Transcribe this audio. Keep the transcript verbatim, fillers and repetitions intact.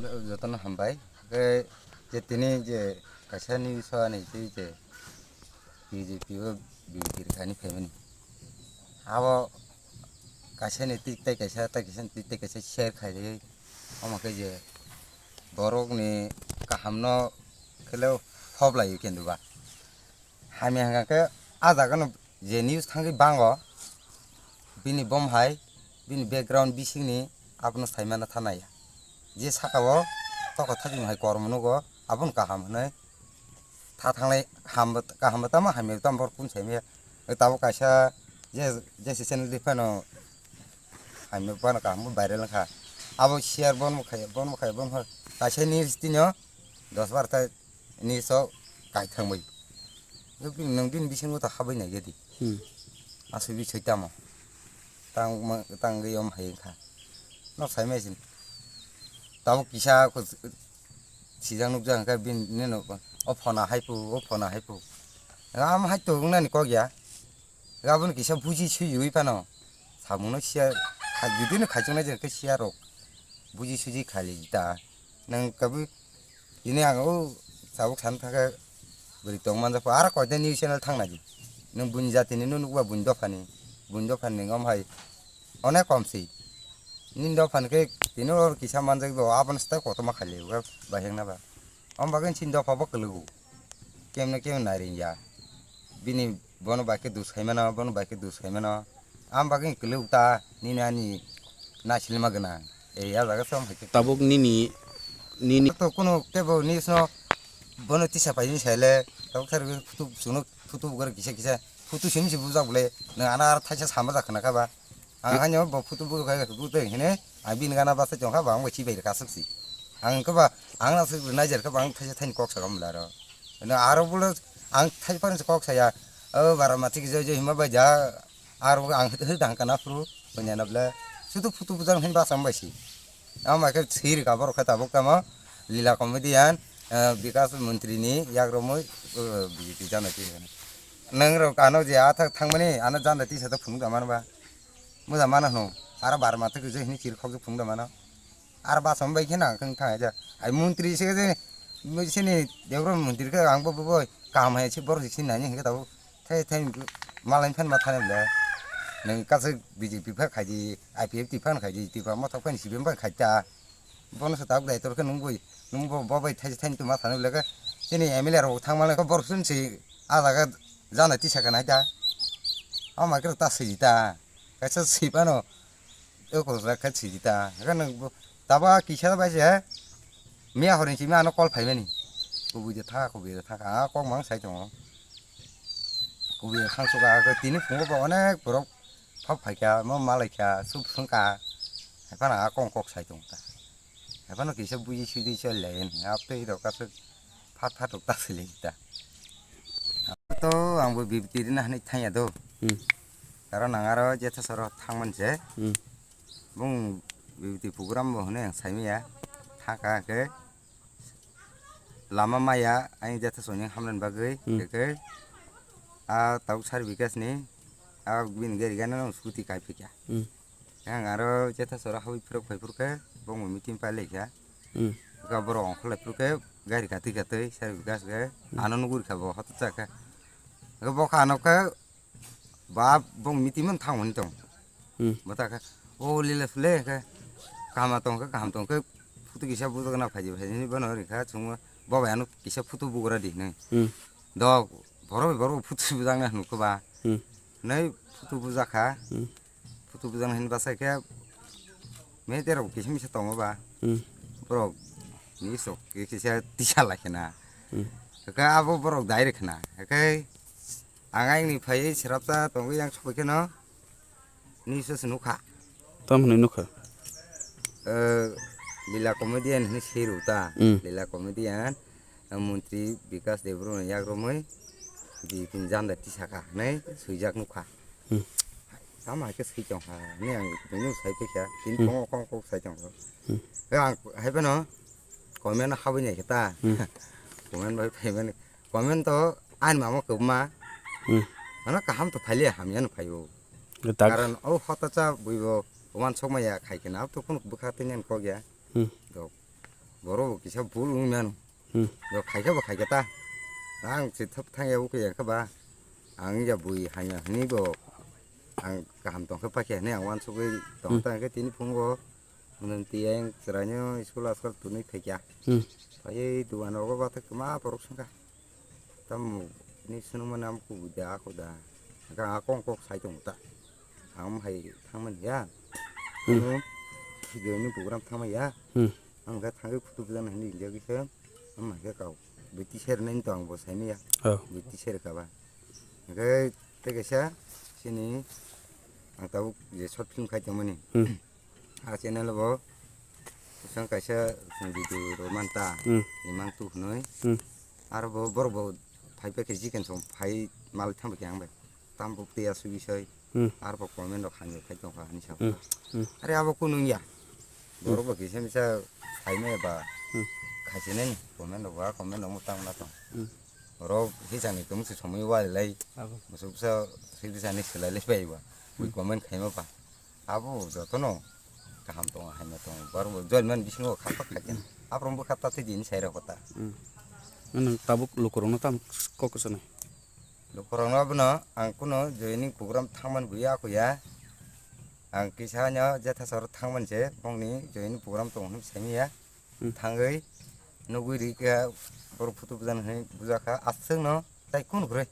Jotono hambai. Hwnkhe je tini je kaisa news ani tei je B J P o B J P rwkani phaimani. Abo kaisa ni twi tei kaisa, tei kaisa ni twi tei kaisa share khairwi, omo khe je borokni kahamno khele hoplaio kendu ba. Hamya hwnkha khe a jagano je news thangwi bango, bini bom hai, bini background bisingni abono saimano thanaya. Je sakao toko thajwng hai kormo nugo, abono kaham hwnwi tha thanglai, hambo, kahambo tamo hamya tamo borok kunu saimaya. Tabuk kaisa je, je si channel di phano hamya phano kaham viral wngkha. Abo share bono khai, bono khai, bono khai. Kaisa news tino dos bar ta ni sok kaithang bai. Nung bini bisingo ta habai nai gedi. Hmm. Aswk bi soi tamo. Tang ma, tang gei om hai kha. No sai mai sin. Tabo kisa ko sijang nuk jang kha bin ne no. O phona hai pu, o phona hai pu. Am hai to ngnani kok ya. Gabon kisa buji sui ui phano. Samungno siya, kha, bidino khaichung nai jeng khe siya rok. Buji suji khali ta. Nang kabu ini ang o tabuk san thaka beri tong manjak po. Ara koite news channel thang nai di. Nang buni jati ni nukba buni dopha ni. Buni dopha ni ngom hai. Onek kom si. Nin dopha ni khe tini or kisa manjak do abon stai koto ma khali. Baheng na ba. Om bagin sin dopha bo kulugu. Kemne kemne nairing ya. Bini bono bai khe dus khaimano, bono bai khe dus khaimano. Am bagwi kwlwk ta nini ani naisilma gwnang. Ei, a jaga se om hai khe. Tabuk nini, nini. To kuno tebo news no bono tisa paini saile, tabuk sar photo suno, photo bugar kisa kisa, photo simi si bujak bole, nang ana ar thaisa sama jak khna kha ba. Ang haino bo photo bugar kha bu te hine, ang bini gana basa chong kha ba, ang bo chibai kha suk si. Ang kha ba, ang na suk nai jer kha ba, ang thaisa thaini kok sa gam la ro. Na aro bole, ang thai pan kok saya, o bara mati ki joi joi hima ba ja, Aro ang hwdang hwnkha na phuru, buini ano bwle sudu phutu bujang hwnba cham bai si. Amo khe swi rwkha borok khe tabuk tamo Lila comedian, eh, Bikas Montri ni yak romwi, eh, B J P jana twi. Nwng rok ano je a thak thangmani ano jana twi sa ta phunuk da mano ba. Moja mano hwno. Aro bar ma thwk je hini chiri khok je phunuk da mano. Ar bacham bai khe na khe thang ja. Ai montri se je, sini Debra montri khe ang bo bo bo kaham hai se borok se nani hingke tabuk thai thai malai phan ma thani le. Nang kache B J P pha khai di, I P F T phan khai di, Tipra Motha phan si bem bai khai ta. Bono se tabuk dai tor khe nung boi, nung bo bo bai thai thai tu ma thani le khe. Sini M L A rok thang malai khe borok sun se a jaga jana tisa khe nai ta. Ama khe ta se ta. Kaisa swi phano, o kosra khe swi ta. Hwnkhe nwng bo, tabo kisa bai se, miya hor ni simi ano call phaimani. Kubui de thaka, kubui de thaka, a kok mang sai tongo. Kubui de thang suka, tini phungo bo onek borok phap phaikha, mo malaikha, sup swngkha. Haiphano a kok kok sai tongo ta. Haiphano kisa buji sudi choli lai, a tei rok aswk phat phat rok ta sili ta. To ang bo bibiti rina hinwi thangya do. Hmm. Karon ang aro jetha soro thangman se. Hmm. Bung bibiti program bo hwnwi ang saimaya. Thangka hwnkhe lama maya ang jetha soni hamlen bagwi. Hmm. Hwnkhe a tabuk sar Bikas ni a bini gari gana no scooty kai phikya. Hmm. Ang aro jetha sora habwi phirok phai phurkhe bongni meeting pai laikha. Hmm. Ga borok ongkhor lai phurkhe gari katwi katwi sar Bikas khe. Hmm. Ano nugurikha bo hoto chakha. Ga bokha ano khe ba bong meeting man thang hwnwi tong. Hmm. Bo ta khe o lila sule khe kaham tong khe kaham tong khe photo kisa bujak na phaidi phaidi bono rikha chwngma babai ano kisa photo bugra di hinwi. Hmm. Dok borok borok photo bujak na hinwi khe ba. Hmm. Nai photo bujak kha. Hmm. Photo bujang hin basa khe media rok kisa misa tongo ba. Hmm. Borok ni sok kisa tisa lai khna. Hmm. Khe abo borok dai rw khna. Khe ang ayang ni phai srapta tongwi yang soi kheno ni se nukha. Tam hwnwi nukha. Eh, Lila comedian hwnwi swi rw ta. Hmm. Lila comedian. Montri Bikas Debbarma ni yak romwi B J P ni janda tisaka hinwi swijak nukha. Hmm. Tamo hai khe swi tongkha hinwi ang buino sai phikha, tini Hmm. tongo kok kok sai tongkha. Hmm. Khe ang hai phano comment habwi nai khe ta. Hmm. Comment bai phaimani. Comment to ani mama kwbma. Hmm. Ano kaham to phailiya hamya no phaio. Karon o hotacha buibo wansokmaya khai khe na to kunu bwkha tini kok ya. Hmm. To Borok bo kisa bul wng mano. Hmm. Bo khaikha bo khaikha ta. Ang se thap thang ya ukhe ya kha ba. Ang ya bui hanya hini bo. Ang kaham tong khe pakhe hini ang wansugwi tong Hmm. ta hwnkhe tini phungo. Mwnwi tiyang chwraino school askar tunwi phaikha. Hmm. Phaiwi dugan rogo bathak ma borok songkha. Tamo ni swnamani amo kubui da, ako da. Hwnkhe ang kok kok sai tongo ta. Ang hai thangmani ya. Hmm. Ano, video ni program thangmani ya. Hmm. Ang khe thangwi photo bujana hinwi rijagwi khe. Ang hai khe kau. Bui tisir nai to ang bo saimaya. Oh. Bui tisir kha ba. Hwnkhe tei kaisa sini ang tabuk je short film khai tongmani. Hmm. A channel bo bwsang kaisa video rw manta Hmm. Imang tu hwnwi. Hmm. Aro bo borok bo phai phai khe chicken song phai mal thang khe ang bai. Tam bo tei asugwi soi. Hmm. Aro bo comment rok hamya khai tong kha hinwi sa Hmm. kha. Hmm. Are abo kunu wngya. Borok bo kisa misa phaimaya ba Hmm. khaisinani comment rok ba comment rok mwtang na tong. Hmm. Borok hisani tong se somoi wali lai. Abo. Musu bwsa sidi sani swlai lai bai ba. Ui Hmm. comment khaima ba. Abo jotono kaham tongo, hamya tongo. Borok bo join man bisingo kha phak kha khe. Aphuru bwkha ta thwi dini sai rok ta. Hmm. Nang tabuk lukurokno tam kok kwchwnai? Lukurokno abono ang kuno joining program thangmani bui ya kho ya. Ang kisa no jetha sor thangmani se bongni joining program tongo hinwi saimaya. Hmm. Thangwi nugwi rikha borok photo bujan hinwi bujakha aswkno tai kunu kwrwi.